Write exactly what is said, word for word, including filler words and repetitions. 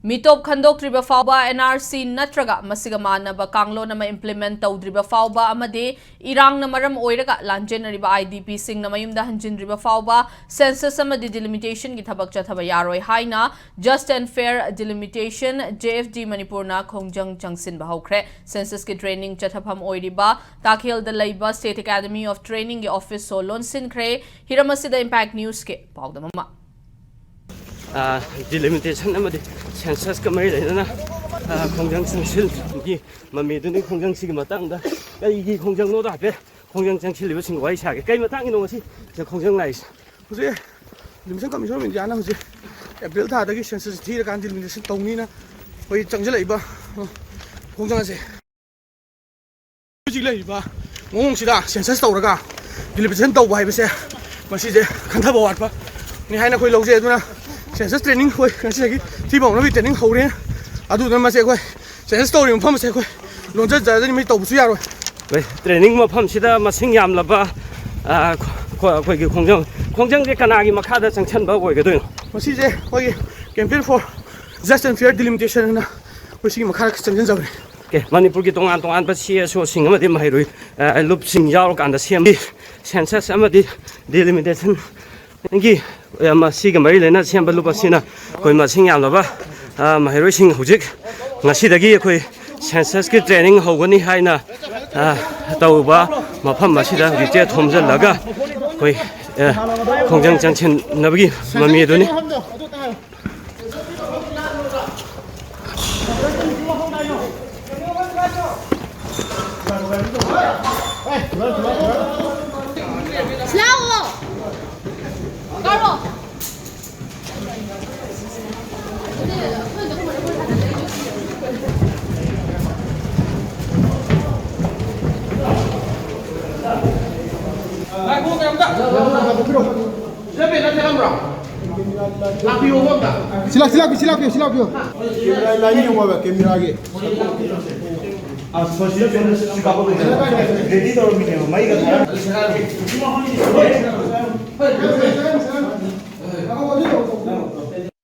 ꯃꯤꯇꯣꯞ ꯈꯟꯗꯣꯛꯇ꯭ꯔꯤꯕ ꯐꯥꯎꯕ, and R C ꯅꯠꯇ꯭ꯔꯒ ꯃꯁꯤꯒ ꯃꯥꯟꯅꯕ ꯀꯥꯡꯂꯣꯟ ꯑꯃ implement ꯇꯧꯗ꯭ꯔꯤꯕ ꯐꯥꯎꯕ ꯑꯃꯗꯤ ꯏꯔꯥꯡꯅ ꯃꯔꯝ ꯑꯣꯏꯔꯒ ꯂꯥꯟꯖꯦꯟꯅꯔꯤꯕ ꯑꯥꯏ ꯗꯤ ꯄꯤꯁꯤꯡꯅ ꯃꯌꯨꯝꯗ ꯍꯟꯖꯤꯟꯗ꯭ꯔꯤꯕ ꯐꯥꯎꯕ census ꯑꯃꯗꯤ delimitationꯒꯤ ꯊꯕꯛ ꯆꯠꯊꯕ ꯌꯥꯔꯣꯏ ꯍꯥꯏꯅ Just and Fair Delimitation, J F D, ꯃꯅꯤꯄꯨꯔꯅ ꯈꯣꯡꯖꯪ ꯆꯪꯁꯤꯟꯕ ꯍꯧꯈ꯭ꯔꯦ꯫ Censusꯀꯤ training ꯆꯠꯊꯐꯝ ꯑꯣꯏꯔꯤꯕ ꯇꯥꯈꯦꯜꯗ ꯂꯩꯕ State Academy of Trainingꯒꯤ officeꯁꯨ ꯂꯣꯟꯁꯤꯟꯈ꯭ꯔꯦ꯫ ꯍꯤꯔꯝ ꯑꯁꯤꯗ Impact Newsꯀꯤ ꯄꯥꯎꯗꯝ ꯑꯃ꯫ ꯑ, delimitation ꯑꯃꯗꯤ censusꯀ ꯃꯔꯤ ꯂꯩꯅꯅ, ꯑ, ꯈꯣꯡꯖꯪ ꯆꯪꯁꯤꯟꯕꯒꯤ ꯃꯃꯤꯗꯨꯅꯤ꯫ ꯈꯣꯡꯖꯪꯁꯤꯒꯤ ꯃꯇꯥꯡꯗ ꯀꯔꯤꯒꯤ ꯈꯣꯡꯖꯪꯅꯣꯗꯣ ꯍꯥꯏꯐꯦꯠ ꯈꯣꯡꯖꯪ ꯆꯪꯁꯤꯜꯂꯤꯕꯁꯤꯡꯒ ꯋꯥꯔꯤ ꯁꯥꯒꯦ꯫ ꯀꯔꯤ ꯃꯇꯥꯡꯒꯤꯅꯣ ꯉꯁꯤ ꯁꯤꯗ ꯈꯣꯡꯖꯪ ꯂꯥꯛꯏꯁꯦ? ꯍꯧꯖꯤꯛ Delimitation Commission of Indiaꯅ ꯍꯧꯖꯤꯛ April ꯊꯥꯗꯒꯤ census ꯊꯤꯔꯀꯥꯟꯗ delimitation ꯇꯧꯅꯤꯅ ꯑꯩꯈꯣꯏ ꯆꯪꯁꯤꯜꯂꯛꯏꯕ, ꯑ, ꯈꯣꯡꯖꯪ ꯑꯁꯦ ꯍꯧꯖꯤꯛ ꯂꯩꯔꯤꯕ ꯃꯑꯣꯡꯁꯤꯗ census ꯇꯧꯔꯒ delimitation ꯇꯧꯕ ꯍꯥꯏꯕꯁꯦ ꯃꯁꯤꯁꯦ ꯈꯟꯊꯕ ꯋꯥꯠꯄꯅꯤ ꯍꯥꯏꯅ ꯑꯩꯈꯣꯏ ꯂꯧꯖꯩ꯫ ꯑꯗꯨꯅ census training ꯑꯩꯈꯣꯏ ꯉꯁꯤꯗꯒꯤ ꯊꯤꯕ ꯍꯧꯅꯕꯒꯤ training ꯍꯧꯔꯦ꯫ ꯑꯗꯨꯗꯨꯅ ꯃꯁꯤ ꯑꯩꯈꯣꯏ census ꯇꯧꯔꯤꯕ ꯃꯐꯝ ꯑꯁꯦ ꯑꯩꯈꯣꯏ ꯂꯣꯟꯖꯠ ꯖꯥꯗꯅꯤ, ꯃꯁꯤ ꯇꯧꯕꯁꯨ ꯌꯥꯔꯣꯏ꯫ ꯑꯩꯈꯣꯏ training ꯃꯐꯝꯁꯤꯗ ꯃꯁꯤꯡ ꯌꯥꯝꯂꯕ, ꯑ, ꯈꯣ-, ꯑꯩꯈꯣꯏꯒꯤ ꯈꯣꯡꯖꯪ, ꯈꯣꯡꯖꯪꯁꯦ ꯀꯅꯥꯒꯤ ꯃꯈꯥꯗ ꯆꯪꯁꯟꯕ ꯑꯣꯏꯒꯗꯣꯏꯅꯣ? ꯃꯁꯤꯁꯦ ꯑꯩꯈꯣꯏꯒꯤ Campaign for Just and Fair Delimitation ꯍꯥꯏꯅ ꯑꯩꯈꯣꯏ ꯁꯤꯒꯤ ꯃꯈꯥꯗ ꯆꯪꯁꯤꯟꯖꯕꯅꯤ꯫ ꯑꯣꯀꯦ, ꯃꯅꯤꯄꯨꯔꯒꯤ ꯇꯣꯉꯥꯟ ꯇꯣꯉꯥꯟꯕ C S Oꯁꯤꯡ ꯑꯃꯗꯤ ꯃꯍꯩꯔꯣꯏ, ꯑ, ꯂꯨꯞꯁꯤꯡ ꯌꯥꯎꯔꯀꯥꯟꯗ ꯁꯦꯝꯕ census ꯑꯃꯗꯤ delimitationꯒꯤ, ꯑ, ꯃꯁꯤꯒ ꯃꯔꯤ ꯂꯩꯅꯅ ꯁꯦꯝꯕ ꯂꯨꯞ ꯑꯁꯤꯅ ꯑꯩꯈꯣꯏ ꯃꯁꯤꯡ ꯌꯥꯝꯂꯕ, ꯑ, ꯃꯍꯩꯔꯣꯏꯁꯤꯡ ꯍꯧꯖꯤꯛ ꯉꯁꯤꯗꯒꯤ ꯑꯩꯈꯣꯏ censusꯀꯤ training ꯍꯧꯒꯅꯤ ꯍꯥꯏꯅ, ꯑ, ꯇꯧꯕ ꯃꯐꯝ ꯑꯁꯤꯗ ꯍꯧꯖꯤꯛꯁꯦ ꯊꯣꯝꯖꯤꯜꯂꯒ ꯑꯩꯈꯣꯏ, ꯑ, ꯈꯣꯡꯖꯪ ꯆꯪꯁꯤꯟꯅꯕꯒꯤ ꯃꯃꯤ ꯑꯗꯨꯅꯤ꯫ ꯂꯥꯛꯑꯣ꯫ ꯀꯥꯔꯣ꯫ ꯁꯤ ꯂꯥꯛ-, ꯁꯤ ꯂꯥꯛꯄꯤꯌꯨ, ꯁꯤ ꯂꯥꯛꯄꯤꯌꯨ, ꯁꯤ ꯂꯥꯛꯄꯤꯌꯨ꯫ ꯀꯦꯃꯦꯔꯥ ꯂꯥꯏꯟ ꯌꯦꯡꯉꯣꯕ, ꯀꯦꯃꯦꯔꯥꯒꯤ꯫ ꯔꯦꯗꯤ ꯇꯧꯔꯝꯃꯤꯅꯦꯕ, ꯃꯩꯒ ꯊꯥꯔꯝꯃꯤ꯫